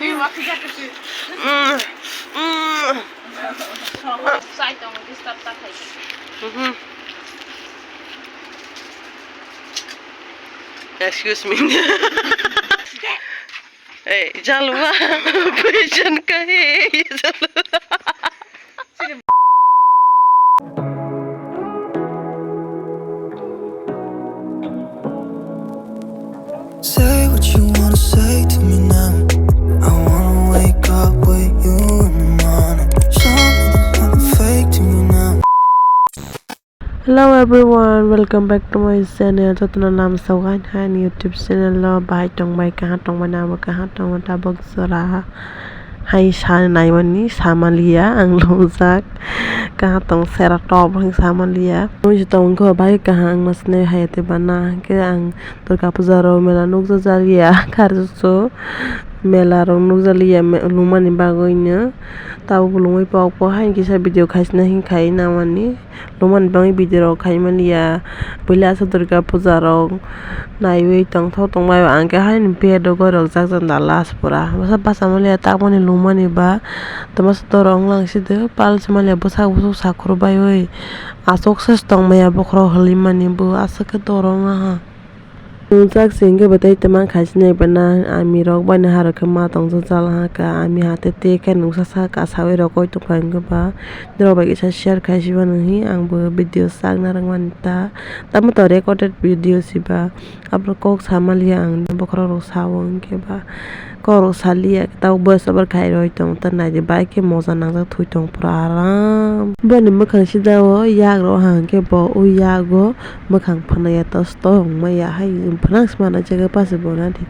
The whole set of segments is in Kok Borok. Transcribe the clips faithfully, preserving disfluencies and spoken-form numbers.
Mm, mm. Mhm. Excuse me. Hey, jalwa. Patient ka hai, ye jalwa. Say what you wanna say to me now. I wanna wake up with you in the morning. Show me there's nothing fake to me now. Hello everyone, welcome back to my channel. Jotono lamsao hai hai ani YouTube channel o bahai tongbai, kaha tongbai, nabo kaha tongo, tabok jora hai sa naimani samaliya ang lungjak, kaha tong sera top hing samaliya. Mui se tongkho bai kaha ang masne hai te bana ke ang Durga puja rok mela nukjak jaliya, karjak mela rok nukjaliya lumani bagwi no. Tabuk bo lungwi pok pok hai kisa video khaisna hing khai namani. Lumani bagwi video rok khai maliya. Puila aswk Durga puja rok naiwi tongthok tongbai ang khe haino bed rok goirok jak jak da last pura. Bwsa bacha maliya tamoni lumani ba. Tei masa dorong lang side pal se maliya bwsak bwsuk sakhur baiwi. Aswk se tongmaya bokhorok hwnwi mani bo aswk khe dorong aha. Chwng chak se hwnkhe bo tei twma khaisnai bana ami rok bai no harok khe ma tong jala ha ka ami ha tei tei khe nungsa sa ka sawi rokoi tongkha hwnkhe ba norok bai kisa share khai si mano hi ang bo video sak narwk mani ta tamo to recorded video si ba aboni kok sa maliya ang bokhorok rok sao hwnkhe ba. Kok rok saliya, tabuk voice over khai roi tong, ta naidi bai khe moja nangjak thwi tong pura aram. Boni mwkhang sida o yak rok hang khe bo o yago mwkhang phanaya, tos tong maya hai phwnang sima nai jaga pasu bo nadi.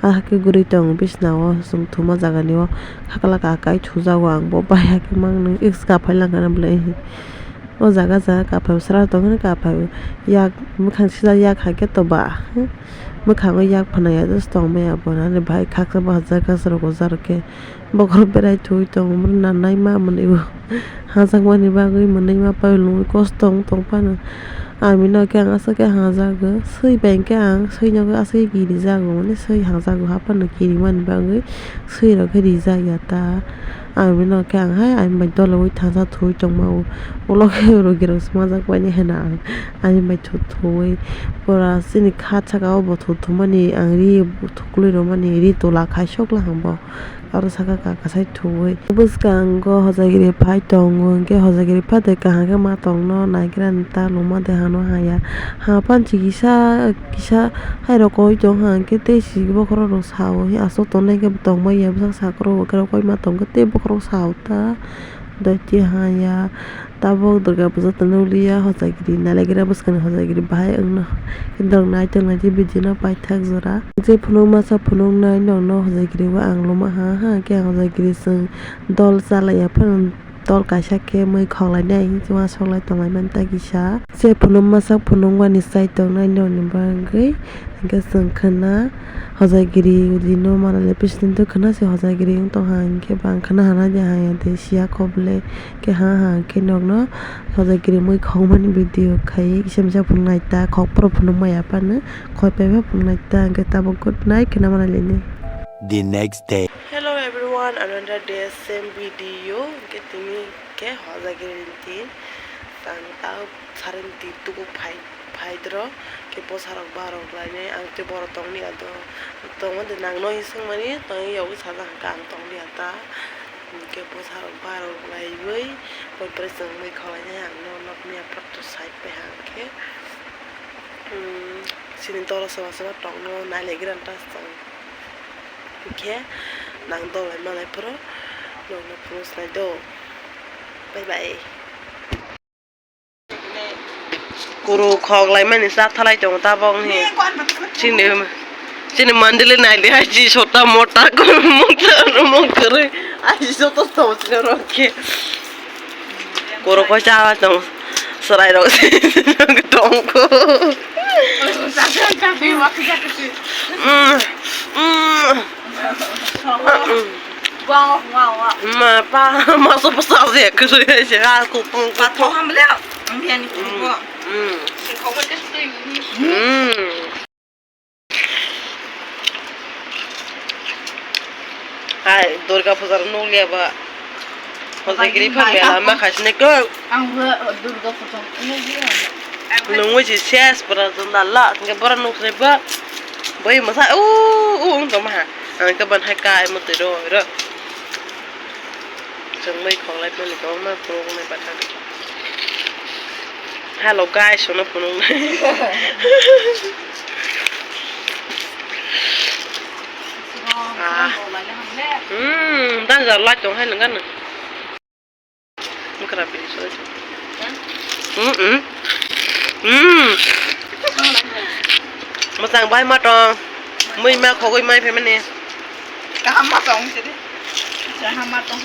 Ah khe guri tong bisna o chwng thuma jaga ni o, hakla kakai thujago ang bo bai hakhe mang nung kaphai langkha na bwlai. O jaga jaga kaphai sra tong hwnwi kaphai yak mwkhang sida yak hai khe to ba. Mwkhango yak phwnaya just tongmaya bo nani bai khaksa bahajak khaksa rok ojarok khe bokhorok berai thwi tongo, nanai ma mwnwi bo hajakmani bagwi mwnwi ma pai lungwi kosto wng tong phano. Amino khe ang aswk khe hajago, swi bai khe ang swino aswk kirijago, mane swi hajago haphano kirimani bagwi swi rok khe rijak ya ta. Amino khe ang hai ami bai dolawi thangsa thwi tongma o, ulo khe rwgirok swmajak bai ni hena ang ami bai thwi pura chini kha saka o bo thwi thumani ang ri thuklwi rwmani ri tola khai sok la hang bo aro saka ka kasai thuwi bwskango hojagiri phai tongo hwnkhe hojagiri phai de kaham khe ma tongno naigra ta luma de hano haya ha panchi kisa kisa hai rokoi tong hang khe tei si bokhorok rok sao aswk tongnai khe tongbai ya bwsa sakro bo khe rokoi ma tong khe tei bokhorok sao ta doti haya. Tabuk Durga puja tongwi liya hojagiri nailagira bwskangni hojagiri bahai wngno norok naitok naidi video no paithak jora je phunuk masa phunuknai norokno hojagiri o ang luma ha ha khe hojagiri chwng dol chalaiya phano dol kaisa khe mui khoklainai ma soklai tonglaimani ta kisa je phunuk masa phunukmani chai tongnai norokni bagwi. Hwnkhe chwng khwna hojagiri rino manali bisingo khwna se hojagiri wng tongkha, hwnkhe bang khwna hana de haya de siya kho bwle khe ha ha hwnkhe nokno hojagiri mui khokmani video khai kisa misa phunuknai ta khok phuru phunukmaya phano khoi pai phano phunuknai ta hwnkhe tabuk good night khwna manali ni. The next day. Hello everyone, another day, same video. Hwnkhe tini khe hojagiri din tang ta. Sarenti tuku phai phaidro khe bwsarok barok lainai ang tei borok tongni ado tongmani nangno hinwi swngmani tongwi yogwi sajak hwnkhe ang tonglia ta hwnkhe bwsarok barok laiwi koi bwrwi chwngwi khwlainai ang no nokni yaphar to side bai hwnkhe chini dolo soba soba tongno nailaigwrang ta chwng hwnkhe nang dol lai manai phuru nokno phunuk sinai do bye bye. Kuru khok laimani chak thalai tongo tabok ni. Chini, chini mandili naidi hai chi sota mota, mota, mota kwrwi. Hai chi sota tongo chini rok khe. Kuru koi cha tong, chwrai rok tongkho. Mm, mm. Ma pa, ma so pa sa se kwrwi se ha ko pung pa to. Thok ham le, ang biani ko. Mm. Ko ko te sui. Mm. Hai, Durga Puja rok nukliya ba. Hojagiri phan mela ma khaisini kok. Ang bo Durga Puja nukliya. Nungwi si ses pura junda la, hingke bora nuksai ba. Bai masa, u, u, ung tong maha. Ang ke ban hai kai mutui ro, ro. Chwng mai khonglai mani kok ma, khulok nai batha. Hello guys, sono phunuk nai. Ah. Hmm, dan jar light tong hai nang kan. Mukra bini so. Hmm, hmm. Hmm. Masang bai ma tong. Mui ma khogoi mai phe mani. Kaham ma tong sidi. Kaham ma tong.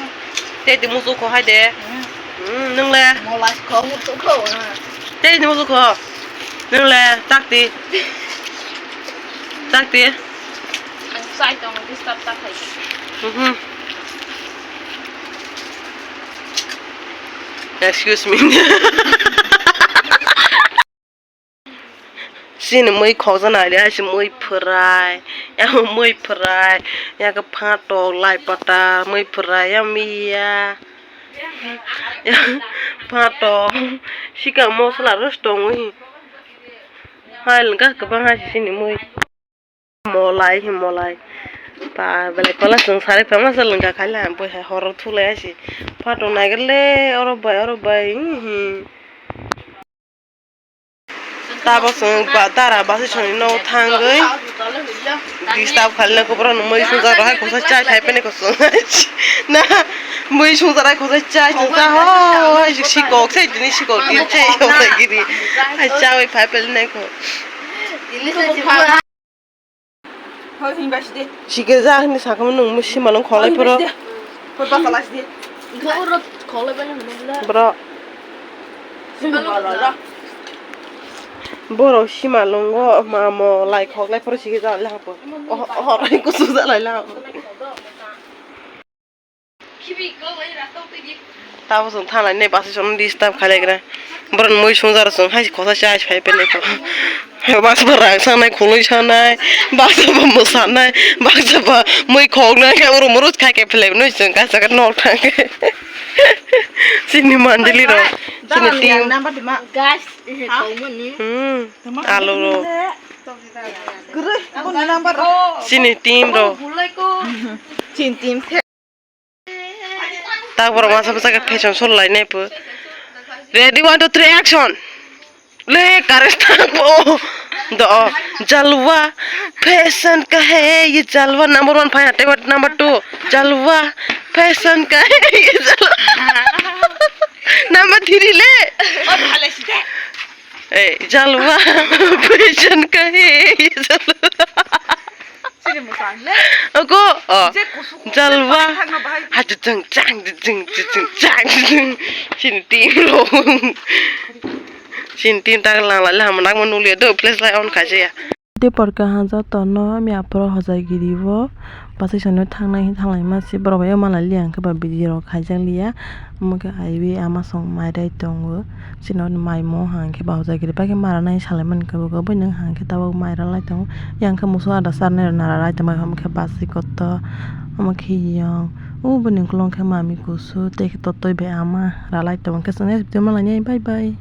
Tei di musu kho hai de. Hmm. Hmm, nung le. Mo last kho musu kho. Tei di musu kho. Nung le tak di. Tak di. Ang sai tong di stop tak hai. Mhm. Excuse me. Chini mui khokjana ri hai se mui phwrai, ya mui phwrai, ya khe phatok, lai pata, mui phwrai, ya miya, ya phatok, sikang mosola rw tongwi hai lwngkha kwbang hai se chini mui. Molai, molai. Ba, belai kola chwng sari phama se lwngkha khaila, bwsai horo thulai asi. Phatok naigrele, oro bai, oro bai, hmm. Tabok chwng ba, dara basi chwngni nogo thangwi disturb khailai khe borok mui songja rok hai khosai chai phai phai khe chwng na mui songja rok hai khosai chai chwng sa ho hai sikok sai tini sikok tini chai khosai giri hai chawi phai phai nai kho. Hoi, hoi, bai sidi. Sikhe ja hini sakhe nwng simalwng kholai phoro. Hoi, basa lai sidi. Hingke oro kholai bai hwnwi bwle. Bro. Simalwng bwla. Borok simalwngo mamo lai khoklai phoro sikhe ja lai hapo. Oh, oh, kusu ja lai la. Tabo chwng thanglai nai bwsai chwngno disturb khailaigra. Borokni mui songjar chwng hai khosai chai phai phai nai kho. Baksa ba rang sanai, khului sanai, baksa ba mwsanai, baksa ba mui khoknai, khe oro moro khai khe phlai nai chwng kaisa khe nok thang khe. Chini manjili rok, chini team. Guys, hmm, alu rok. Chini team rok. Chini team. Tak borok masa bwsa khe fashion show lai nai pho. Ready, one, two, three, action. Le, current thang bo. Do, jalwa, fashion ka hai ye jalwa, number one phai hate, number two, jalwa, fashion ka hai ye jalwa. Number three le. Eh, jalwa, fashion ka hai ye jalwa. Sini mwsang le. Ako, oh. Je kusuk kusuk jalwa. Thangna bahai. Ha, jeng, jang, jeng, jeng, jang, jeng. Sini team rok. Sini team tak lang lai, lang nak menuli do, place lai on kaje ya. Te porka ha joto no, mi aphuru hojai giri bo. Bwsai sano thangnai, thanglai ma se borok bai o mala liya, hwnkhe ba video rok khaijak liya. Omo khe aiwi ama song mai rai tongo. Chini mai mo hwnkhe ba hojai giri bai khe mara nai salai mani khe bo, bo nang hwnkhe tabuk mai ralai tongo. Yang khe musu ada sarnai rok nara rai tongmani omo khe basi kotor, omo khe yang. O bini ukulung khe mami kusu tei khe totoi bai ama ralai tongo. Khe chwng next video ma lainai, bye bye.